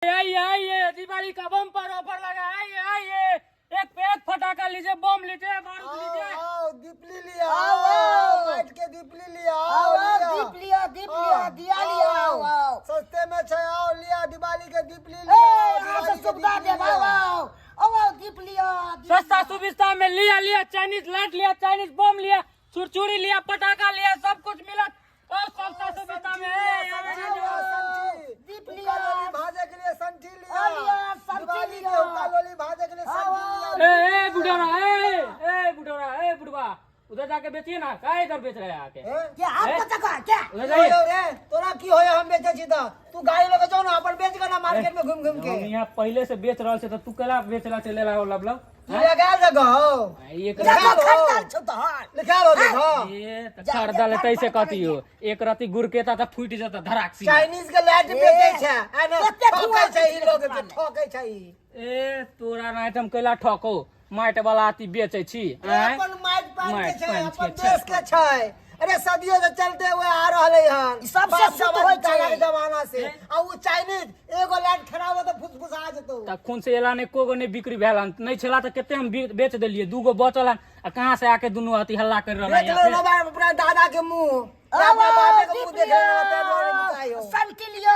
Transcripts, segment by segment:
आइए आइए, दिवाली का बम पर ऑफर लगा। आइए आइए, एक पे एक फटाका लीजिए, बम लीजिए, बारूद लीजिए। आओ दीपली लिया, आओ, आओ आओ। माइट के दीपली लिया, आओ, आओ आओ, लिया। दीप लिया, दीप लिया, आओ, दिया लिया, आओ, आओ, आओ। सस्ते में छै, आओ लिया दिवाली के दीपली ए, लिया, यहाँ दिवाली से के सुविधा दीपली देब, लिया। आओ, आओ, आओ, आओ, दीप लिया, दीप सस्ता लिया। सुविस्ता में लिया लिया, चाइनीज लाइट लिया, चाइनीज बम लिया, चुरचुरी लिया, पटाखा लिया, सब कुछ मिला और सस्ता सुविस्ता में। ए, संठी आवे लिया, जाओ। संठी। दीप हुक्का लिया। लोली भाजे के लिए संठी लिया। आ लिया, संठी दिवाली के लिया। हुक्का लोली भाजे के लिए आओ, संठी आओ। लिया। ए ए बुढ़ोरा, ए ए बुढ़ोरा, ए बुढ़वा, उधर जाके बेचिए ना, का इधर बेच रहे हैं आके? ए? क्या आपको तक है, क्या? उधर की होयो जाइए। रे, तोरा की होयो हम बेचै छी त तू गाड़ी लऽ के जाउ ने अपन बेच के ना मार्केट में घुमि घुमि के। हम यहाँ पहले से बेच रहल छे त तू केला बेचला चले ला लब लब तू लगायल जगह हो एक जा, लिखायल हो। खरीदार छौ तोहर। लिखायल हो देखो। ये त जा, खरीदल जा, तैसे जा, कथी हो, एक रति गुड़ के त फूटि जता धराक सी। चाइनीज के लाइट बेचै छै आ ने कते ठकै धुआं छै ई लोग छै के ठकै छै ई। ए तोरा नाइत हम कैला ठको, माटि वाला अथी बेचै छी आँय? अपन माटि पानि के माटि छै, पानि अपन के छै। देश के छै। अरे सदियों से चलते हुए आ रहले हन, ई सबसे बाप शुद्ध होय छै। दादा के जमाना से। आ उ चाइनीज एगो लाइट खराब हो त फुसफुसा जेतौ। तखन से एला नहि एको गो नहि बिक्री भेल हन, नहि छला तऽ कते हम बेच देलियै, दू गो बचल हन आ कहाँ से आके दुनू अथी हल्ला कर रहल देख हन। ले बाबा अपना दादा के मुंह, आओ, अपना बापे के दीप मुंह देख ले, लिया, तेल वाले बुताई हो। संठी लिया।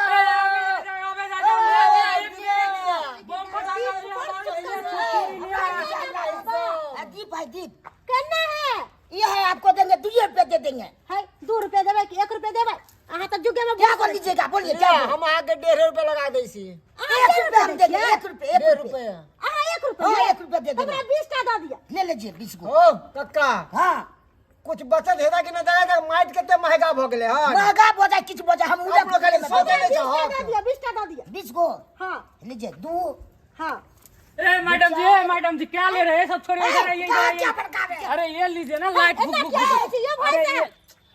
आ, दीप है, दीप केना है? ये है, आपको देंगे 2 रुपये दे देंगे। है 2 रुपये देबै कि 1 रुपये देबै? अहाँ तऽ जुगे में क्या को लीजिएगा बोलिए, क्या लिया, हम अहाँके 1.5 रुपया लगा दै छी। 1 रुपये हम देंगे, 1 रुपये, 1 1.5 रुपये। रुपया। अहाँ 1 रुपये? हाँ, 1 रुपये दे देंगे। हमरा 20 टा दऽ दिअ। ले लीजिए 20 गो। ओ कक्का, हाँ, कुछ बचत हेता कि नहि? देखा माटि कते महंगा भऽ गेलै हन। महंगा हो जाए किछु हो जाए, हम उधर अपनो खाली सोचै नहि 20 टा छहक। दऽ दिअ, 20 टा दऽ दिअ। 20 गो? हाँ। लीजिए 2। हाँ। ए मैडम जी, ए मैडम जी, क्या ले रहे हैं? सब छोड़िए, इधर आइए, इधर क्या आइए। क्या भड़का रहे हैं? अरे ये लीजिए ना लाइट, ऐसा बुक बुक क्या बुक। है ये भाई अरे साहब?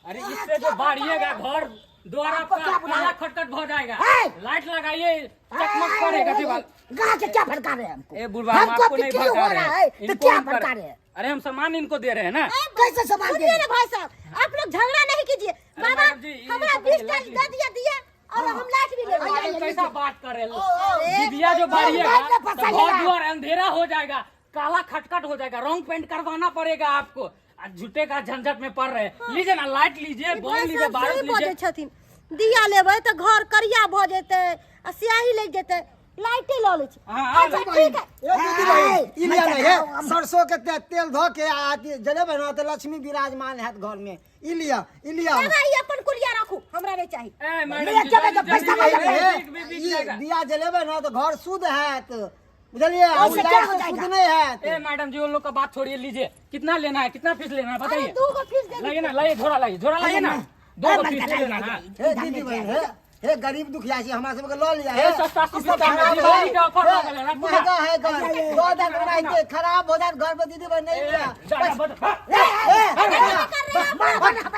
अरे इससे जो बाढ़िएगा घर द्वार आपको आपका क्या बुला काला है? खटखट हो जाएगा। है? लाइट लगाइए, चकमक करेगा दीवार। गाय के क्या भड़का रहे हैं हमको? ए बुढ़वा, हम हमको आपको नहीं बिक्री भड़का हो रहे रहा हैं। है तो इनको क्या हम कर- भड़का रहे हैं? अरे हम सामान इनको दे रहे हैं ना। कैसे सामान दे सुनिए रहे ना भाई साहब, आप लोग झगड़ा नहीं कीजिए। बाबा मैडम जी, ये हमरा सब 20 टा लाइट दे दिया दिया और हम लाइट भी ले अरे लेंगे। मैडम, कैसा बात कर रहे हैं? ओ, दिव्या जो बाढ़िएगा बात में तो फंसाइएगा। घर द्वार अंधेरा हो जाएगा, काला खटखट हो जाएगा, रंग पेंट करवाना पड़ेगा आपको। आ झूठे का झंझट में पड़ रहे हैं। लीजिए ना लाइट लीजिए, बम भाई लीजिए, साहब बारूद सही बजै लीजिए। छथिन। दिया लेबै तऽ घर करिया भऽ जेतै आ स्याही लागि जेतै, लाइटे लऽ लै छी। हाँ, हाँ, अच्छा ठीक है। ए दीदी बहिन, ई लिया मैं ने क्या हे, खाऊं? सरसों के तेल धऽ के आ अथी जलेबै ने तऽ लक्ष्मी विराजमान हैत घर में। ई लिया, ई लिया। बाबा ई अपन कुलिया राखू, हमरा नहीं चाही। ए मैडम लिया, जी, चलो, जल्दी, पैसा जल्दी, वाला जल्दी, हे, बिक, बिक ई जाएगा। दिया जलेबै ने तऽ घर शुद्ध हैत, बुझलियै? आ ओइसे उ क्या लाइट हो से जाएगा? शुद्ध नहि हैत। ए मैडम जी, उन लोग का बात छोड़िए, लीजिए कितना लेना है, कितना फीस लेना है अरे बताइए। 2 गो फीस दे। लाइए ना, लाइए झोरा, लाइए झोरा, लाइए ना, 2 गो फीस ले लेना। हाँ। हे दीदी बहिन, हे हे गरीब दुखिया छी, हमरा सबके लऽ लिया। हे, हे सस्ता ई सब सुविधा में खराब दिवाली है। के ऑफर हे, लागल है, रखू ना। महंगा है घर, दऽ देत ओनाहिते खराब हो जायत घर पर दीदी बहिन नहीं ए, लिया। जा, जा, बस, हाँ। ए, ए, कर रहे हैं आप लोग।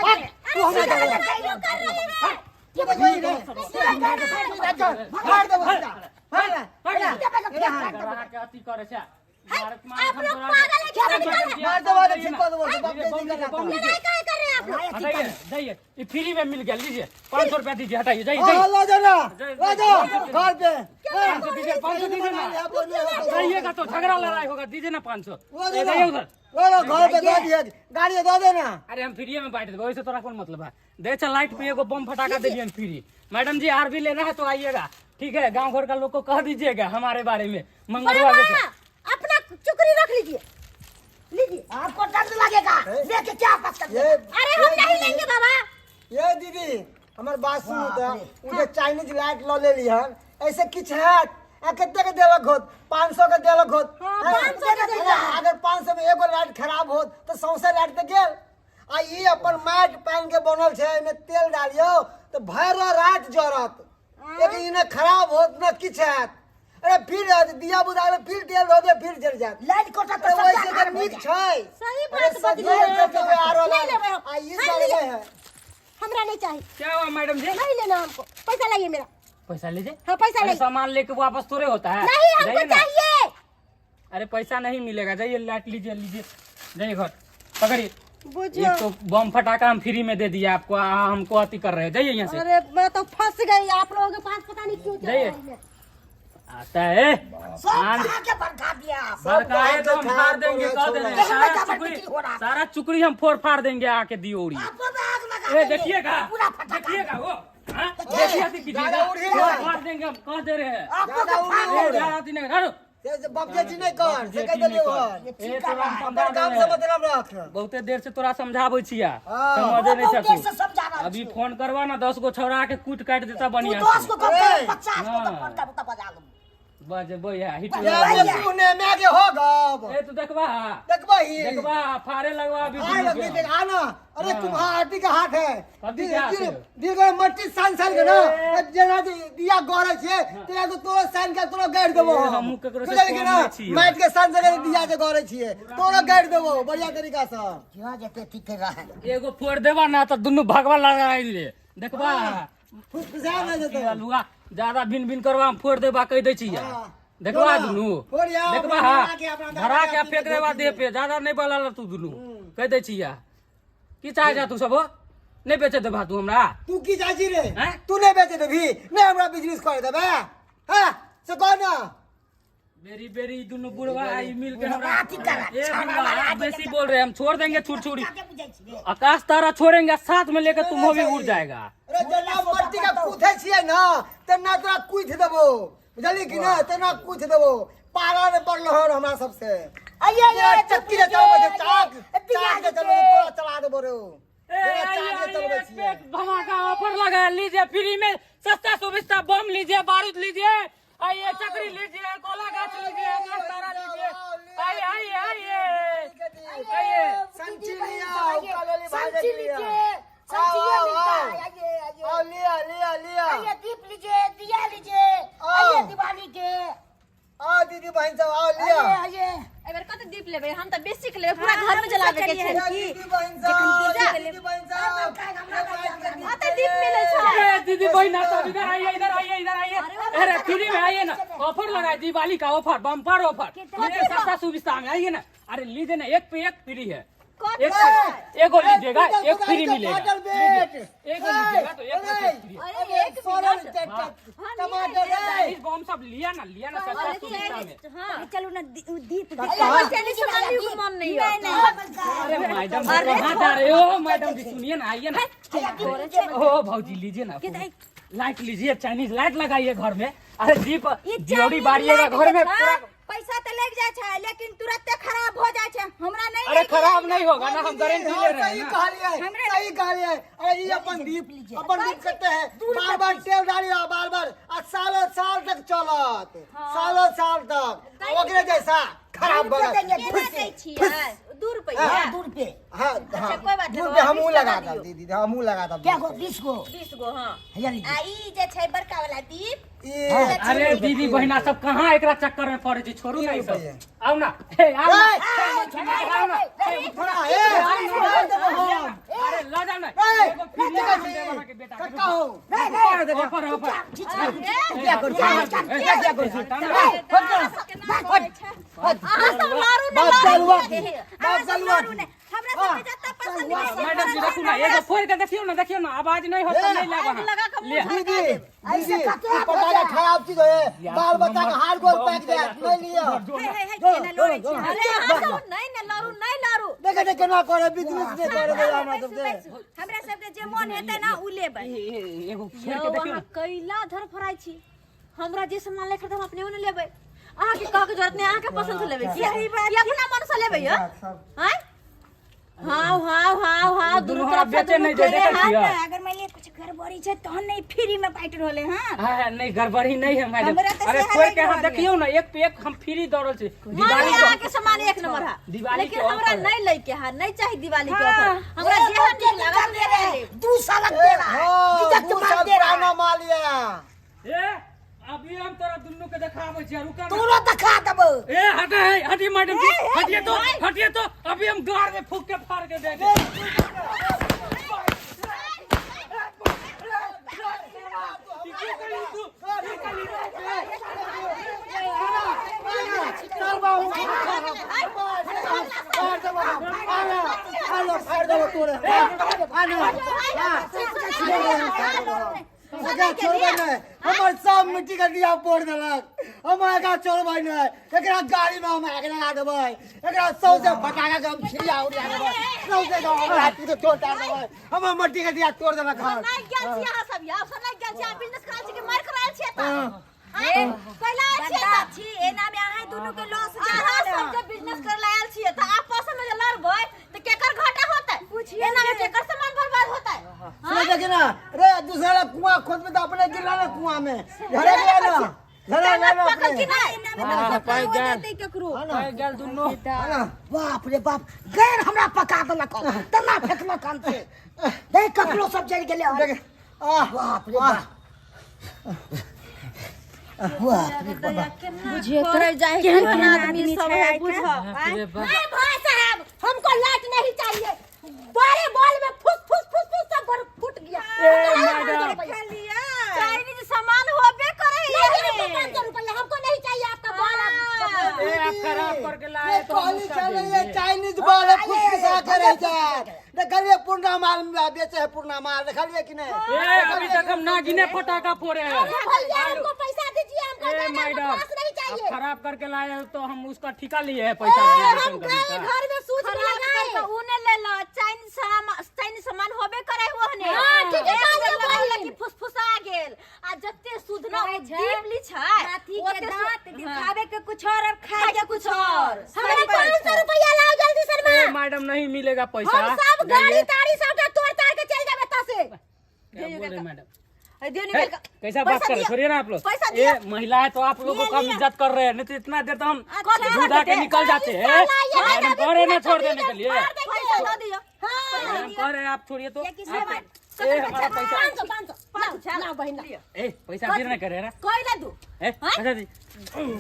हट, तू हमरा अरे जगह क्यों कर रहे हैं? तू तो गई रे। मार देबो सीधा। मार ले। डरा के अथी करे छै। मारत मारत आप हम लोग तोरा पागल है क्या? निकल रहे मार देबो तऽ ठीक कऽ देबो, बाप लीजिए, रे, बम जी लीजिए, करना। बम लीजिए। लड़ाई काहे कर रहे हैं आप लोग? हटाइए, जाइए, ये फ्री में मिल गया, लीजिए 500 रुपया दीजिए, हटाइए, जाइए हाँ, जाइए। लऽ जाओ ना, लऽ जाओ घर पे। 500 दीजिए, 500 दीजिए ना। जाइएगा तो झगड़ा लड़ाई होगा, दीजिए ना 500। लऽ ए, जाओ जाइए ना। उधर। लऽ जाओ घर पे दऽ दिहे, गाड़ी दऽ दे ना। अरे हम फ्री में बांट देबो, वैसे तोरा कौन मतलब है? दे चल लाइट पे एगो बम फटाका दे दिए फ्री। मैडम जी are भी लेना है तो आइएगा, ठीक है? गांव घर का लोग को कह दीजिएगा हमारे बारे में, मंगलवा के। बाबा अपना चुकरी रख लीजिए, लीजिए। आपको दर्द लगेगा लेके क्या बस कर ये अरे हम नहीं लेंगे बाबा। ये दीदी हमर बात सुनू तऽ, उ जे चाइनीज लाइट लऽ लेली हन, ऐसे किछु हैत? आ कते के देलक होत? 500 के देलक होत। हाँ, हैं? 500 के देलक। अगर 500 में एगो लाइट खराब होत तऽ सौंसे लाइट तऽ गेल। आ ई अपन माटि पानि के बनल छै, एहिमे तेल डालियौ तऽ भरि राति जरत, लेकिन ई ने खराब होत ने किछु हैत। अरे फिर दिया बुझा गेलै, फिर तेल दऽ दियौ, फिर जरि जायत। लाइट कटत अरे तऽ ओहिसे सबटा तऽ खराब हो नीक जायत। छै। सही अरे बात सदियों बजलियै। चलते हुए आ रहल नहीं लेबै हम। आ ई हम जलबै नहीं है। हमरा नहीं चाहिए। क्या हुआ मैडम जी? नहीं लेना हमको, पैसा लाइए मेरा। पैसा लीजिए। हाँ पैसा अरे लाइए। सामान लेके वापस थोड़े होता है। नहीं हमको जाइए ना। चाहिए। अरे पैसा नहीं मिलेगा, जाइए लाइट लीजिए, लीजिए जाइए घर, पकड़िए। बुझियो एक तो बम फटाका हम फ्री में दे दिया आपको, हमको अति कर रहे हैं, जाइए यहाँ से। अरे मैं तो फंस गई आप लोगों के पास, पता नहीं क्यों चला जाइए। आई मैं। आता है सब कहा के भड़का दिया आप। भड़काए तो हम फाड़ देंगे, कह दे रहे हैं। देखो सारा बेटा, चुकड़ी बिक्री हो रहा है। सारा चुकड़ी हम फोड़ फाड़ देंगे आके दियोरी। आपको में आग लगा ए देंगे। देखिएगा, पूरा फटाका। देखिएगा वो, हाँ? देखिए कीजिएगा, दादा उड़ी फोड़ है। फाड़ देंगे हम, कह दे रहे हैं। आपको दादा तो फाड़ उड़ी ए, है। ज्यादा दिन नहीं, हटो। से बाप जी नहीं कर से कह देलियो हन। ए, तोरा हम अपन समझा काम दे से रहे हैं। मतलब रख। बहुते देर से तोरा समझाबै छिया, हाँ। समझे नहीं बहुत देर छ से तू। समझा रहा अभी फोन करवा ना, 10 गो छौड़ा के कूट काट देता तू बढ़िया 10 से। को कम ए। कर, 50 को तो हाँ। फोन कर, तब बजा लूं। बजबै है हिट ये लगा। सुने में आगे हो गब। ए तू देखबा, देखबही। देखबा फाड़े लगवा अभी आए दुनू लगी के। देख आ ना। अरे हाँ। तुम्हारा आरती का हाथ है। कथी के हाथ है? दी गए मट्टी सान सान के ना, जेना दिया गड़े छे तेना तो तोरो सान के तोरो गाड़ देबो। ए, हमहूँ केकरो से बुझलही कि कम ना? नहि छियै। माटि के सान सान के दिया जे गड़े छियै तोरो गाड़ देबो बढ़िया तरीका से। क्यों जते ठीक कर रहा है। एगो फोड़ देबा ना त दुनू भगवा लगा ले, देखबा। फुसफुसा ना जेतै। लुआ ज्यादा भिन भिन करवा हम फोड़ देबा कह दै छियै। हाँ। देखबा जो ना, दुनू, फोड़िया, देखबा अपना हा, धरा के, अपना धरा धरा के के फेंक देबा देह पे, ज्यादा नहीं बोला तू दुनू कह दै छियै। की चाहे जा तू सब हो? नहीं बेचे देबा तू हमरा? तू की चाहे छी रे? हैं? तू नहीं बेचे देबी, नहीं हमरा बिजनेस करे देबे? हैं? से कह ना। बेरी बेरी दुनू बुढ़वा आई मिल के हमरा अथी करा, ए छाना बुढ़वा, मारा आप बेसी बोल रहे हैं, हम छोड़ देंगे छुरछुरी। क्या बुझाई छी रे? आकाश तारा छोड़ेंगे साथ में लेकर तुम भी उड़ जाएगा। अरे जेना मट्टी के कूथे छियै ना तेना तोरा कूथ देबो, बुझली कि ना? तेना कूथ देबो, पारा ने पड़लो हन हमरा सबसे। आइए, आइए, चक्की रे चलबै छै, चाक दिया चाक जे लीजिए। चलबै तोरा चला देबो रे। ए, जेना आइए, चाक जे चलबै आइए, छियै। एक धमाका ऑफर लगा लीजिए, फ्री में सस्ता सुविस्ता बम लीजिए, बारूद लीजिए, आइए चक्री लीजिए, गोला गाछ लीजिए, आकाश तारा लीजिए, आइए आइए आइए आइए। संची लिया, उका लेली भाई संची लिया। लीजिए, संची आओ, आओ, मिलता आओ। है, आइए, आइए। आओ, लिया लिया लिया। आइए दीप लीजिए, दिया लीजिए, आओ। आइए दिवाली के। आओ दीदी बहन सब आओ लिया। आइए, आइए। एहि बेर कते दीप लेबै हम? तऽ बेसी के लेबै, पूरा घर में जलाबै के छै। लिया दीदी बहन सब, दीदी बहन सब। कते दीप मिलै छै? ए, दीदी बहन सब इधर आइए, इधर आइए, इधर आइए। अरे फ्री में आइए ना, ऑफर लगाए दिवाली का ऑफर, बम्पर ऑफर, ये सस्ता सुविस्ता में आइए ना। अरे लीजिए ना, एक पे एक फ्री है। एक पे एगो लीजिएगा एक फ्री मिलेगा, लीजिए। एगो लीजिएगा तो एक पे एक फ्री। अरे एक मिनट। टमाटर रे। चाइनीज बम सब लिया ना, लिया ना सस्ता सुविस्ता में। हाँ चलू ना दीप अरे चाइनीज सामान के मन नहीं है। अरे मैडम कहाँ जा रहे हो? मैडम जी सुनिए ना, आइए ना। ओ भौजी लीजिए ना, लाइट लीजिए, चाइनीज लाइट लगाइए घर में। अरे दीप ई दियोरी चाइनीज बारिएगा लाइट घर में जे छै, पूरा। पैसा तऽ लागि जाइ छै लेकिन तुरंते खराब हो जाइ छै। हमरा नहीं अरे लागि खराब नहीं होगा ना, हम गारंटी ले रहे सही हैं ना। कहलिए, सही कहलिए। अरे ये अपन दीप, अपन दीप करते हैं, बार बार तेल डालियो, बार बार, आ सालों साल तक चलत, सालों साल तक ओकरे जैसा खराब दू रुपया बनत। देंगे, केना दै छियै? 2 रुपैया? हाँ, 2 रुपये। हाँ हाँ, कोई बात दू नहीं, रुपया हमहूँ 20 लगा लगा दब दियौ। दीदी, हमहूँ लगा दब। क्या गो? 20 गो। 20 गो। हाँ हैया लीजिए। आ ई जे छै बड़का वाला दीप, ई अरे दीदी बहिना सब कहाँ एकरा चक्कर में पड़े छी, छोड़ू ना ई सब। रुपैया। आउ ना, हे आउ ना, ए, हे, आउ ना, हे, थोड़ा ए डाल देबो हम। अरे ल जाओ ना, ए, एगो फ्री कते हम छी? देबा के बेटा के। कक्का हो। नहीं, नहीं, ऑफर ऑफर। ठीक छै, क्या करू? क्या क्या करू? अहाँ सब लड़ू ने, बाप लड़ू चलुआ ने। की, अहाँ बाप सब चलुआ लड़ू की। ने, हमरा सबके जते पसंद है। मैडम जी रखू ना, एगो फोड़ के देखियो ना, देखियो ना आवाज नहीं होता नहीं लागा। आगि लगा के मुँह ले। दीदी ऐसे दीदी, कते ई आप पटाखा हो जाए। खराब चीज है, बाल बच्चा के हाथ गोल पैक जायत, नहीं लियो। हे हे हे, केना लड़ै छी? अरे अहाँ सब नहीं ने लड़ू, नहीं लड़ू। देखे देखे केना करे बिजनेस, नहीं करे दे हमरा सबके। हमरा सबके जे मन हेतै ना उ लेबै। एगो फोड़ यौ के देखियो अहाँ ना। कैला धर फराइ छी? हमरा जे सामान ले खरीद हम अपने ने लेबै, अहाँके कहके जरूरत नहीं। अहाँके पसंद से लेबै की सही बात। कि अपना मन से लेबै यौ? आँय हाँ हाँ हाँ हाँ, दुनू दुनू हमरा तरफ से बेचे दुनू नहीं दे, खेले देखै हैं। छियै। हाँ, अगर मान लिया कुछ गड़बड़ी छै तहन नहीं फ्री में बांटि रहले। हाँ हाँ, नहीं गड़बड़ी नहीं है मैडम। हमरा तऽ अरे सएह फोड़ लागि के अहाँ रहल देखियो ना, एक पे एक हम फ्री दऽ रहल छी मान दिवाली लिअ के। अहाँके सामान एक नंबर है, दिवाली लेकिन के हमरा ऑफर है। नहीं लै के है, नहीं चाही दिवाली के ऑफर। हमरा जेहन नीक लागत दे रहे ले हैं, 2 साल दे रहा है, हाँ, रिजेक्ट दू माल साल दे रहा पुराना है। माल ये। ए अभी हम तोरा दुनू के देखाबै छियै, रुका ना। तोरो दिखा देबो। ए हटे है, हटिए मैडम जी, हटिए तो, हटिए तो, अभी हम गाड़ में फूक के फाड़ के देंगे। चल बाबू, फाड़ देबो हम। आना, आना, फाड़ देबो तोरे। आना, हाँ, छोड़बे नहीं, हमर सब मिट्टी के दिया फोड़ देलक। हम एकरा छोड़बै नहि, एकरा गाड़ी में हम आग लगा देबै, एकरा सौंसे फटाका के हम छिड़िया उड़िया देबै, सौंसे गाँव हमरा हाथ के तोड़ ताड़ देबै। हमर मिट्टी के दिया तोड़ देलक हन। नहि गेल छी अहाँ सब, यौ सब नहि गेल छी। अहाँ बिजनेस करायल छी कि मारि करायल छी एतऽ? हाँ। कैला आयल छी बंदा एतऽ? छी एना में अहाँ दुनू के लॉस अहाँ सब जे बिजनेस करे ला आयल छियै तऽ आपस में जे लड़बै तऽ केकर घाटा होतै? एना में केकर सामान बर्बाद होतै? सुन देखी ना रे, दूसरा ला कुआं खोदबे तो अपने गिरला ना कुआं में, झरे गया ना, झरे गया ना पकड़ अपने। कि नहि? हाँ, पाइ गेल। केकरो हाँ ना, पाइ गेल दुनू। हाँ ना। बाप रे बाप, गैर हमरा पका देलक हन, तना फेकलक हन से देख कपड़ो सब जरि गेलै हन। देख, आह, बाप रे बाप, बाप रे बाप। बुझिए करे जाए केहन केहन केहन आदमी आदमी सब छै है आइ बुझ। बाप रे बाप। नहीं भाई साहब, हमको लाइट नहीं चाहिए। बड़े बॉल में फुस फुस फुस फुस सब बड़ फूट गया। ए मैडम, चाइनीज सामान होबे करे। नहीं, हमको 500 रुपया, हमको नहीं चाहिए आपका बॉल अब। ए आप खराब करके लाए ये तो हम कहली उसका चल ये देंगे। चाइनीज बॉल है, फुसफुसा के रह जाए। देखलिए पूर्णा माल बेचे है, पूर्णा माल देखलिए कि नहीं? ए अभी तक हम ना गिने फटाका फोड़े हैं। अरे भैया, हमको पैसा दीजिए, हमको ए जाना है, हमको मैडम, पास नहीं आप चाहिए। खराब करके लाए हो तो हम उसका ठिका लिए हैं पैसा ए, रिजर्वेशन हम करने गए का। घर में सूच खराब लगाए करके उ ने लेला, चाइनीज सामान, चाइनीज सामान होबे करे ओहने। हाँ, ठीक है, एक कहलिए बेर लगल बहिन। कि फुसफुसा गेल आ जते सुध ना कहै उ छै, दीप ली छै हाथी के ओते दांत दिखावे के कुछ और और खाए के कुछ और। हमरा 500 रुपया लाओ जल्दी शर्मा। ए मैडम, नहीं मिलेगा पैसा। हम सब जाइए। गाड़ी ताड़ी सबटा तोड़ ताड़ के चल जाबे एतऽ से। क्या बोल रहे मैडम? ए, दियो ए, निकाल के। कैसा बात पैसा कर रहे दिया। छोड़िए ना आप लोग। पैसा ये दिया। महिला है तो आप लोगों को हम इज्जत कर रहे हैं, नहीं तो इतना देर तो हम अच्छा। दूधा के निकल जाते हैं। मैडम कह रहे हैं ना छोड़ देने के लिए। पैसा दे दियो। मैडम कह रहे हैं आप छोड़िए तो किसी आप- बात- ए हमारा पैसा, 500 500 लाओ, लाओ बहिन लाओ। ए पैसा फिर ना करे ना। कोई दू ए पैसा दी।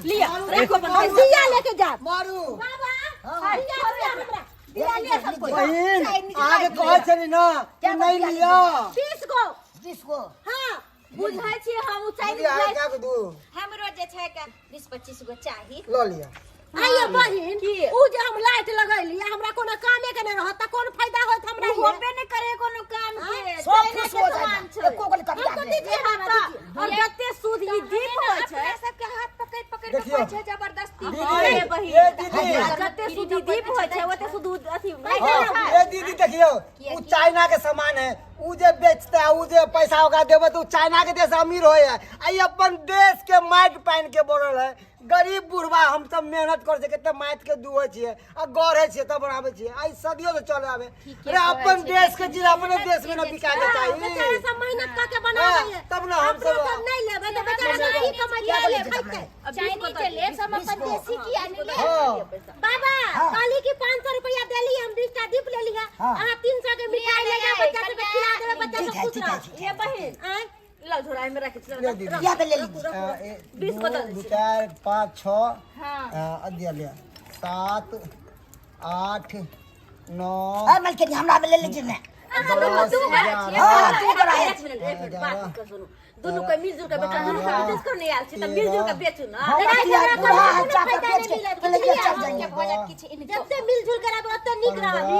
लिया, रखो अपन हम दिया लेके जा मारू बाबा, दिया दिया हमरा दिया लिया सब कोई। बहिन, आगे कहै छली ना कि नहीं लिया। 20 गो। 20 गो। हाँ। बुझै छी हम उ चाइनीज दीदी, आगे लाइट। क्या दू? हमरो जे छै के 20 25 गो चाही। लऽ लिअ। आइए बहिन, की? उ जे हम लाइट लगैली हमरा कोनो कामे के नहीं रहत त कोन फायदा होत हमरा? उ ये? होबे नहीं करे कोनो काम के। सब चाइना खुश के हो सामान जाए, छै। एको गोली कटिया हमको नहि। दीजिए बाबा, दीजिए। और जते शुद्ध ई दीप होइ छै अपना सबके हाथ पकड़ पकड़ के देखियौ। कहै छै जबरदस्ती। दीदी, अरे बहिन। ए दीदी, आ जते शुद्ध ई दीप होइ छै ओते शुद्ध उ अथी लाइट हाँ, छै। ए दीदी देखियौ, उ चाइना के सामान है, उ जे बेचते है, उ जे पैसा ओकरा देबै तऽ उ चाइना के देश अमीर होय है, आ ई अपन देश के माटि पानि के बनल है। गरीब बुढ़वा हम सब मेहनत करै छियै, कते माटि के दुहै छियै आ गढ़ै छियै तब बनाबै छियै, आ ई सदियों से चले आबे। अरे अपन देश के चीज अपने देश में न बिकाय के हाँ, बेचारा चाही। सब मेहनत करके बनावे है। हाँ, तब ना हम अपनो सब- सब नहीं लेबै तऽ बेचारा सब की कमाइते खैते? चाइनीज जे लेब सब अपन देसी किया नहि लेब? हाँ। बाबा, कहली कि 500 रुपया देली, हम 20 टा दीप लेली है, अहाँ 300 के मिठाई ले जा, बच्चा सबके खिला देबै, बच्चा ठीक सब है, खुश ठीक है, रहत। ठीक है। ये बहिन, आँय? लाउ झोरा में राखै छी। ले दीदी। किया तऽ ले लीजिए। 20 दू, बदल दै दू छियै। चारि पाँच छओ दिया लिया, 7 8 9 अरे मालकिनी, हमरा में ले लीजिए ना। अहाँ दुनू दस दू गोरा छियै। हाँ, दू गोरा है। एक मिनट, एक मिनट, बात कर सुनू। दुनू के मिलजुल के बेचा, दुनू के बिजनेस करने आयल छी तऽ मिलजुल के बेचू ना। हम लड़ाई अथिया झगड़ा बूढ़ा करने है, कोनो चाकर फायदा बेच नहीं के मिलत, तो लेके बुझलियै? चल जाइए। भऽ जायत किछु इनको। जते मिलजुल के रहबै ओते नीक रहब। आदमी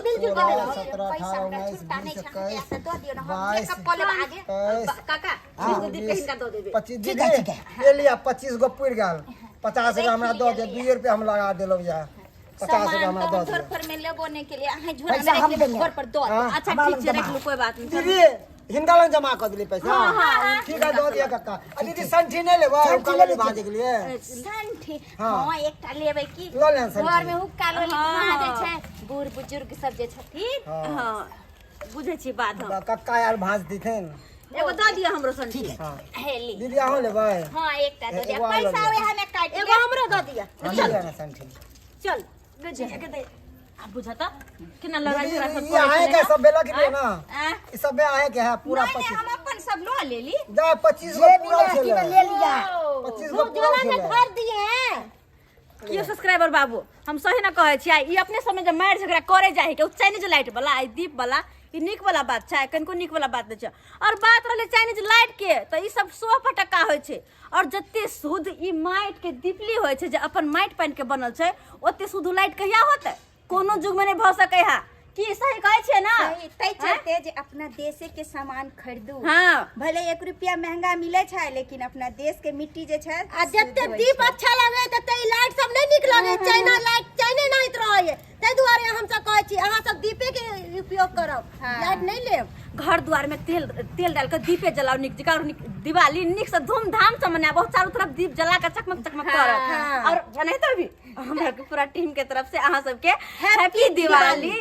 मिलजुल के सोलह रहब। 17 पैसा 18 हमरा 19 छुट्टा नहि 20 छै, अहाँके 21 से दऽ दियौ ने, हम 22 चेकअप कऽ लेब आगे। 23 काका, 20 गो दीप के हिनका दऽ देबै। 25। ठीक है, दीदी ठीक है। ले लिया, 25 गो पुरि गेल। 50 रुपया हमरा दऽ दिअ, 2 रुपया हम लगा देलहुँ यऽ। 50 रुपया सामान हमरा तऽ दऽ हम दिअ। घर पर में लेबो नहि केलियै, अहाँ झोरा पैसा में हम राखि लेबै, देंगे। घर पर दऽ देब। हाँ। अच्छा हमरा ठीक लग छै, जमा। राखि लू, कोइ बात नहि। दीदी, हिनका लग जमा कऽ देली पैसा। हाँ, ठीक है, दऽ दिअ कक्का। आ दीदी, संठी नहि लेबै? संठी हुक्का लेबै लेबै छी। भाजै के लिए? संठी? हाँ। हाँ, एकटा लेबै की। लऽ लेब संठी। घर में हुक्का लोली हाँ। भाजै छै बूढ़ बुजुर्ग सब जे छथिन। हाँ। हँ, बुझै छी बात हम। कक्का यार भाँज दिथिन। एगो दऽ दिअ हमरो संठी। ठीक है। हाँ। हे ली। दीदी, अहूँ लेबै? हाँ, एकटा दऽ दिअ। एगो आर लऽ पैसा लिअ। वएह में काटि एगो लेब। हमरो दऽ दिअ। हाँ, लिअ ने संठी। चल। आब बुझत केना लड़ाई दीदी, झगड़ा सब ई करै अहें छलै के सब बेलक लिए ना? आँय? ई सब अहें के है पूरा। नहि नहि, 25 हम अपन सब लऽ लेली। जा, 25 गो जे भी पूरा लड़की में छलै। ले लिया। 25 गो पूरा झोला में छलै। भर दिए हैं। कियो सब्सक्राइबर बाबू, हम सही ना कहै छियै, ई अपने समय जे मारि झगड़ा करे जाइ के उ चाइनीज लाइट वाला, ई दीप वाला, ई नीक वाला बात छै? कनिको नीक वाला बात नहि छै। और बात रहलै चाइनीज लाइट के, तऽ ई सब सौ फटक्का होइ छै। और जते शुद्ध ई माटि के दीपली होइ छै, जे अपन माटि पानि के बनल छै, ओते शुद्ध लाइट कहिया होतै? कोनो युग में नहि भऽ सकै है। की सही कहै छियै ना? सही, तै चलते जे अपना देशे के सामान खरीदू। हाँ। भले 1 रुपया महंगा मिले छै, लेकिन अपना देश के मिट्टी जे छै आ जते दीप अच्छा लगे तते ई लाइट सब नहीं नीक लगे। चाइना लाइट चाइने नाहित रहे, ताहि दुआरे हम सब कहै छी अहाँ सब दीपे के उपयोग करब, लाइट नहीं लेब। घर द्वार में तेल तेल डाल के दीपे जलाओ नीक जकाँ, और नीक दिवाली नीक से धूमधाम से मनाबो, बहुत चारों तरफ दीप जला के चकमक चकमक करब। और नहीं तो भी हमरा के पूरा टीम के तरफ से अहाँ सबके हैप्पी दिवाली।